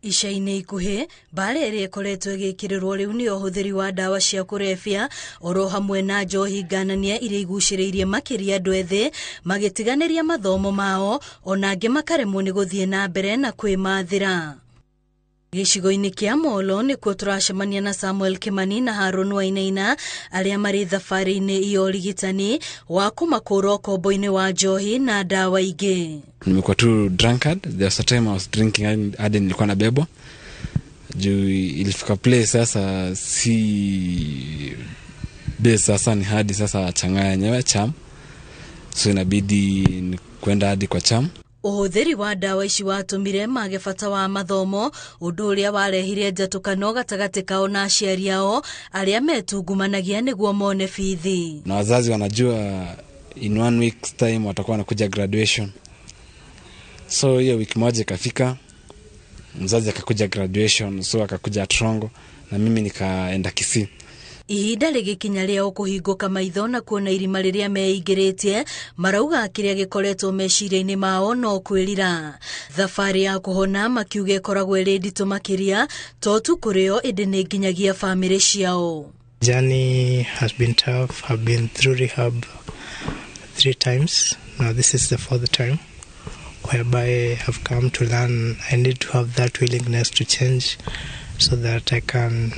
Ica-inĩ ikuhĩ mbara ĩrĩa ĩkoretwo ĩgĩkĩrĩrwo rĩu nĩ ũhũthĩri wa ndawa cia kũrebia oro hamwe na njohi ngananie iria igucĩrĩirie makĩria andũ ethĩ magĩtiganĩria mathomo mao, ona angĩ makaremwo nĩ gũthiĩ na mbere na kwĩmathĩra. Gĩcigo-inĩ kĩa Molo nĩkuo tũracemania na Samuel Kimani na Harun Wainaina arĩa marĩ thabarĩ-inĩ ya ũrigitani wa kũmakũra ũkombo-inĩ wa njohi na ndawa ingĩ. Nimekuwa tu drunkard. There was a time I was drinking hadi nilikuwa nabebwa. Juu ilifika place sasa si base, sasa ni hadi sasa chang'aa yenyewe cham. So inabidi kwenda hadi kwa cham. Ũhũthĩri wa ndawa ici watũmire mage bata wa mathomo, ũndũ ũrĩa warehire njatũkano gatagatĩ kao na aciari ao arĩa metungumanagia nĩguo mone bithi. Na wazazi wanajua in 1 week's time watakuwa wanakuja graduation. So hiyo wiki moja ikafika, mzazi akakuja graduation, so akakuja Trongo na mimi nikaenda Kisii. Ihinda rĩgĩkinya rĩao kũhingũka maitho na kuona irima rĩrĩa meingĩrĩtie, marauga kĩrĩa gĩkoretwo meciria-inĩ mao no kwĩrira. Thabarĩ ya kũhona makiuga ĩkoragwo ĩrĩ nditũ makĩria to tu kũrĩ o ĩndĩ nĩ nginyagia bamĩrĩ ciao. Journey has been tough. I've been through rehab 3 times. Now this is the 4th time whereby I've come to learn I need to have that willingness to change so that I can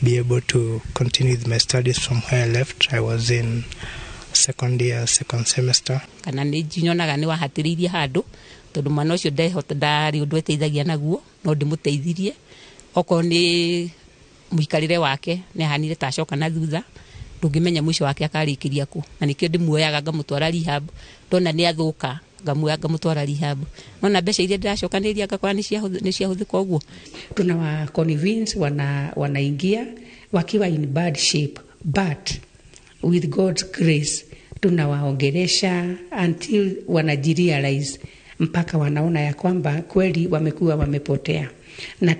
be able to continue with my studies from where I left. I was in second year, second semester. Kana nĩ nyonaga nĩ wahatĩrĩirie handũ tondũ mwana ũcio ndehota ndarĩ ũndũ eteithagia naguo, no ndĩmũteithirie. Okorwo nĩ mũikarĩre wake nĩ ahanire ta acoka na thutha, ndũngĩmenya mũico wake akarĩkĩria kũ. Na nĩkĩo ndĩmuoyaga ngamũtwara rehab, ndona nĩ athũka ngamuoya ngamũtwara rehab. Nona mbeca iria ndĩracokanĩrĩria ngakora nĩ ciahũthĩka ũguo. Tunawa convince wanaingia wakiwa in bad shape, but with God's grace tunawaongelesha until wanajirealize mpaka wanaona ya kwamba kweli wamekuwa wamepotea, na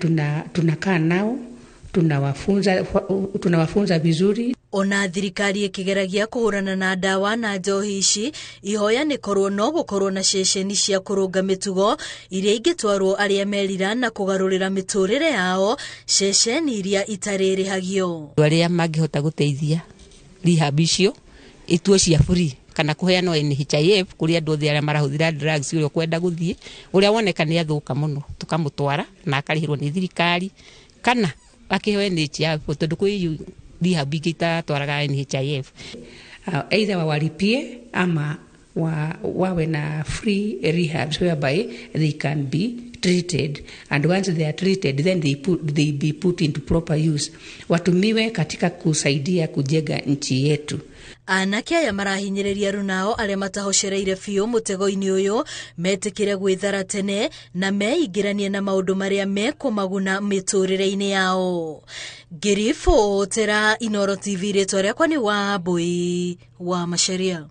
tunakaa nao tunawafunza vizuri. Ona thirikari ĩkĩgeragia kũhũrana na ndawa na njohi ici, ihoya nĩ korwo no gũkorwo na ceceni cia kũrũnga mĩtugo iria ingĩtwarwo arĩa merira na kũgarũrĩra mĩtũrĩre yao, ceceni iria itarĩrĩhagio. Arĩa mangĩhota gũteithia rehab icio ituo cia free kana kũheanwo NHIF kũrĩ andũ othe arĩa marahũthĩra drugs, ũrĩa ũkwenda gũthiĩ, ũrĩa woneka nĩ athũka mũno tũkamũtwara na akarĩhĩrwo nĩ thirikari kana akĩheo NHIF tondũ kwĩ rehab ingĩ itatwaraga NHIF. Either wawalipie ama wawe na free rehabs whereby they can be treated, and once they are treated then they be put into proper use, watumiwe katika kusaidia kujenga nchi yetu. Anake aya marahinyĩrĩria runao arĩa matahocereire biũ mũtego-inĩ ũyũ metĩkĩre gwĩthara tene na meingĩranie na maũndũ marĩa mekũmaguna mĩtũrĩre-inĩ yao. Ngĩribotera Inooro TV, rĩtwa rĩakwa nĩ Wambui wa Macharia.